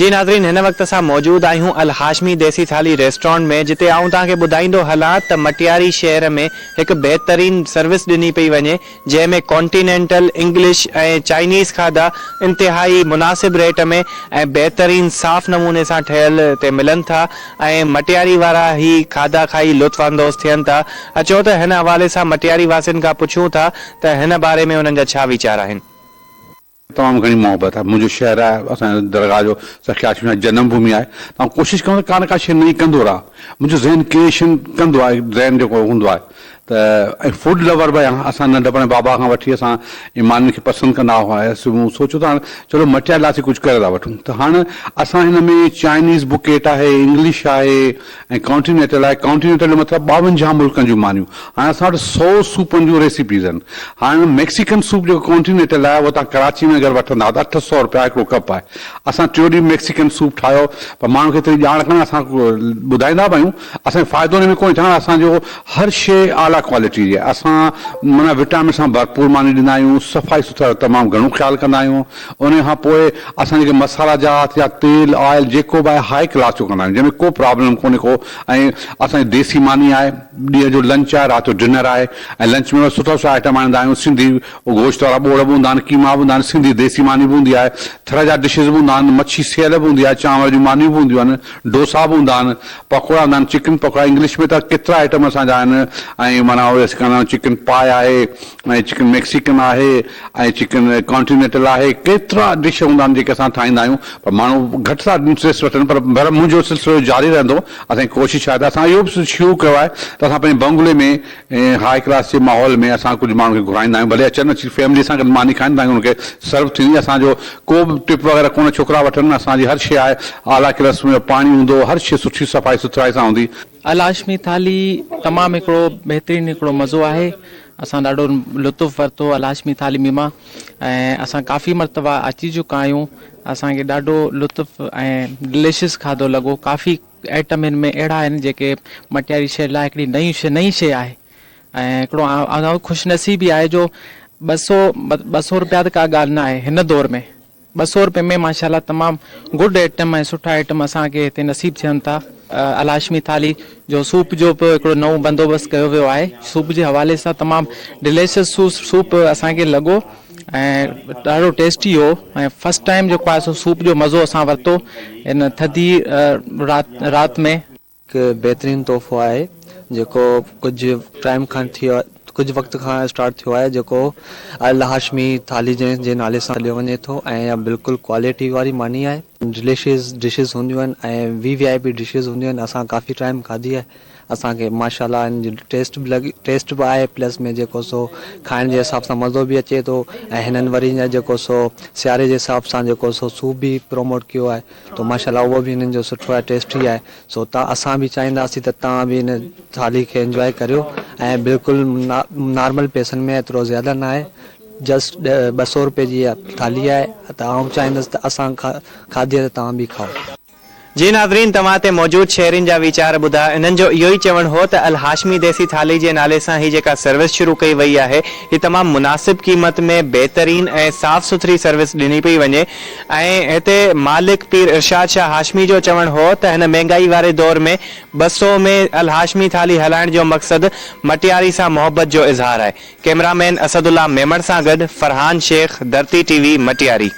جي ناظرين هن وقت اسان موجود آهيون الهاشمي ديسي ٿالهي ريسٽورنٽ ۾ جتي آئون توهان کي ٻڌائيندو هلان ته مٽياري شهر ۾ هڪ بهترين سروس ڏني پئي وڃي جنهن ۾ ڪانٽينينٽل، انگلش ۽ چائنيز کاڌا انتهائي مناسب ريٽ ۾ ۽ بهترين صاف نموني سان ٺهيل هتي ملن ٿا ۽ مٽياري وارا هي کاڌا کائي لطف اندوز ٿين ٿا اچو ته هن حوالي سان مٽياري واسين کان پڇون ٿا ته هن باري ۾ انهن جا ڇا ويچار آهن. تمام گهڻي محبت آهي منهنجو شهر آهي اسان جي درگاهه جو سخي هاشم شاهه جنم ڀومي آهي ته آئون ڪوشش ڪندو آهيان ڪا نه ڪا شيء نئين ڪندو رهان منهنجو ذهن ڪريئيشن ڪندو آهي ذهن جيڪو هوندو آهي ته ۽ فوڊ لور به آهيان اسان ننڍپڻ ۾ بابا کان وٺي اسان مانين کي پسند ڪندا هئاسين مون سوچيو ته هاڻ چلو مٽيا لاء اسين ڪجهه ڪري ٿا وٺون ته هاڻ اسان هن ۾ چائنيز بڪيٽ آهي انگلش آهي ۽ ڪانٽينيٽل آهي، ڪانٽينيٽل جو مطلب ٻاونجاهه ملڪن جون مانيون، هاڻي اسان وٽ سئو سوپن جون ريسيپيز آهن، هاڻي ميڪسيڪن سوپ جيڪو ڪانٽينيٽل آهي اهو توهان ڪراچي ۾ اگر وٺندا ته 800 رپيا هڪڙو ڪپ آهي، اسان ٽيون ڏينهن ميڪسيڪن سوپ ٺاهيو پر ماڻهن کي ايتري ڄاڻ ڪانهي اسان ٻڌائيندا به آهيون اسان کي فائدو ان ۾ ڪونهي ڇاڪاڻ اسان جو هر شيء اعليٰ ڪوالٽي جي آهي اسان معنيٰ وٽامن سان ڀرپور ماني ڏيندا آهيون صفائي سٿرائي جو تمام گهڻو خيال ڪندا آهيون انهي کان پوء اسان جيڪي مصالحا جات يا تيل آئل جيڪو به آهي هاء ڪلاس جو ڪندا آهيون جنهن ۾ ڪو پرابلم ڪونهي ڪو ۽ اسان جي ديسي ماني آهي ڏينهن جو لنچ آهي رات جو ڊنر آهي ۽ لنچ ۾ سٺا سٺا آئٽم آڻيندا آهيون سنڌي گوشت وارا ٻوڙ به هوندا آهن قيما به هوندا آهن سنڌي ديسي ماني به هوندي آهي ٿر جا ڊشز به هوندا آهن مڇي سيل به هوندي آهي چانور جون مانيون به هونديون آهن ڊوسا به هوندا آهن پڪوڙا هوندا آهن چڪن پڪوڙا انگلش ۾ ته ڪيترا آئٽم اسان جا آهن ۽ معنيٰ اهي اسين ڪندا آهيون چڪن پاء آهي ۽ چڪن ميڪسيڪن آهي ۽ چڪن ڪانٽينيٽل آهي ڪيترا ڊش هوندا آهن جيڪي اسان ٺاهيندا آهيون پر ماڻهو گهٽ ٿا انٽريسٽ وٺن پر بهرحال منهنجو سلسلو جاري رهندو اسان جي ڪوشش آهي ته اسان اهو به شروع ڪيو آهي ته اسان پنهنجي بنگلي ۾ هاء ڪلاس جي ماحول ۾ اسان ڪجهه ماڻهن کي گهرائيندا آهيون ڀلي اچن اچي فيملي سان گڏ ماني کائن تاڪه انهن کي سرو ٿيندي اسان جو ڪو به ٽپ وغيره ڪونه ڇوڪرا وٺن اسان جي هر شيء آهي اعليٰ قسم جو پاڻي هوندو هر شيء سٺي صفائي سٿرائي سان هوندي. الهاشمي ٿالهي تمام هڪڙو بهترين هڪڙو مزو آهي اسان ڏاڍو لطف ورتو الهاشمي ٿالهي ۾ مان ۽ اسان ڪافي مرتبا اچي چڪا آهيون اسان کي ڏاڍو لطف ۽ ڊليشس کاڌو لڳو ڪافي آئٽم هن ۾ اهڙا آهن جيڪي مٽياري شهر لاء هڪڙي نئين شي نئين شي آهي ۽ هڪڙو خوش نصيبي آهي جو 200 روپيا ته ڪا ڳالهه نه آهي هن دور ۾ 200 روپين ۾ ماشاء الله تمام گڊ ائٽم ۽ سٺا ائٽم اسان کي هتي نصيب ٿين ٿا. الهاشمي ٿالهي جو سوپ جو به هڪڙو نئون بندوبست ڪيو ويو آهي سوپ جي حوالي سان تمام ڊليشس سوپ اسان کي لڳو ۽ ڏاڍو ٽيسٽي هو ۽ فرسٽ ٽائيم جيڪو آهي سو سوپ جو مزو اسان ورتو هن ٿڌي رات رات ۾. هڪ بهترين تحفو آهي جيڪو ڪجهه ٽائيم کان ٿيو ڪجهه وقت کان اسٽارٽ ٿيو آهي جيڪو الهاشمي ٿالهي جنهن جي نالي سان سڏيو وڃي ٿو ۽ اها بلڪل ڪوالٽي واري ماني آهي ڊليشز ڊشز هونديون آهن ۽ وي وي آء پي ڊشز هونديون آهن اسان ڪافي ٽائيم کاڌي آهي اسان کي ماشاء الله ان جي ٽيسٽ به لڳي ٽيسٽ به آهي پلس ۾ جيڪو سو کائڻ جي حساب سان مزو به اچي ٿو ۽ هنن وري جيڪو سو سياري جي حساب سان جيڪو سو سوپ به پروموٽ ڪيو آهي ته ماشاء الله اهو به هنن جو سٺو آهي ٽيسٽي آهي سو تان اسان به چاهينداسين ته توهان به هن ٿالهي کي انجواء ڪريو ۽ بلڪل نارمل پئسن ۾ ايترو زياده نه آهي جسٽ 200 روپئي جي اها ٿالهي آهي ته آئون چاهيندس ته اسان کاڌي آهي ته توهان به کائو. جي ناظرين توهان تي موجود شهرين جا ويچار ٻڌا انهن جو اهو ئي چوڻ هو ته الهاشمي ديسي ٿالهي جي نالي سان هي جيڪا سروس شروع ڪئي وئي آهي هي تمام مناسب قيمت ۾ بهترين ۽ صاف سٿري سروس ڏني پئي وڃي ۽ هتي مالڪ پير ارشاد شاهه هاشمي جو چوڻ هو ته هن مهنگائي واري دور ۾ 200 ۾ الهاشمي ٿالهي هلائڻ جو مقصد مٽياري سان محبت جو اظهار آهي. ڪئميرا مين اسد الله ميمڻ سان گڏ فرحان شيخ، ڌرتي ٽي وي، مٽياري.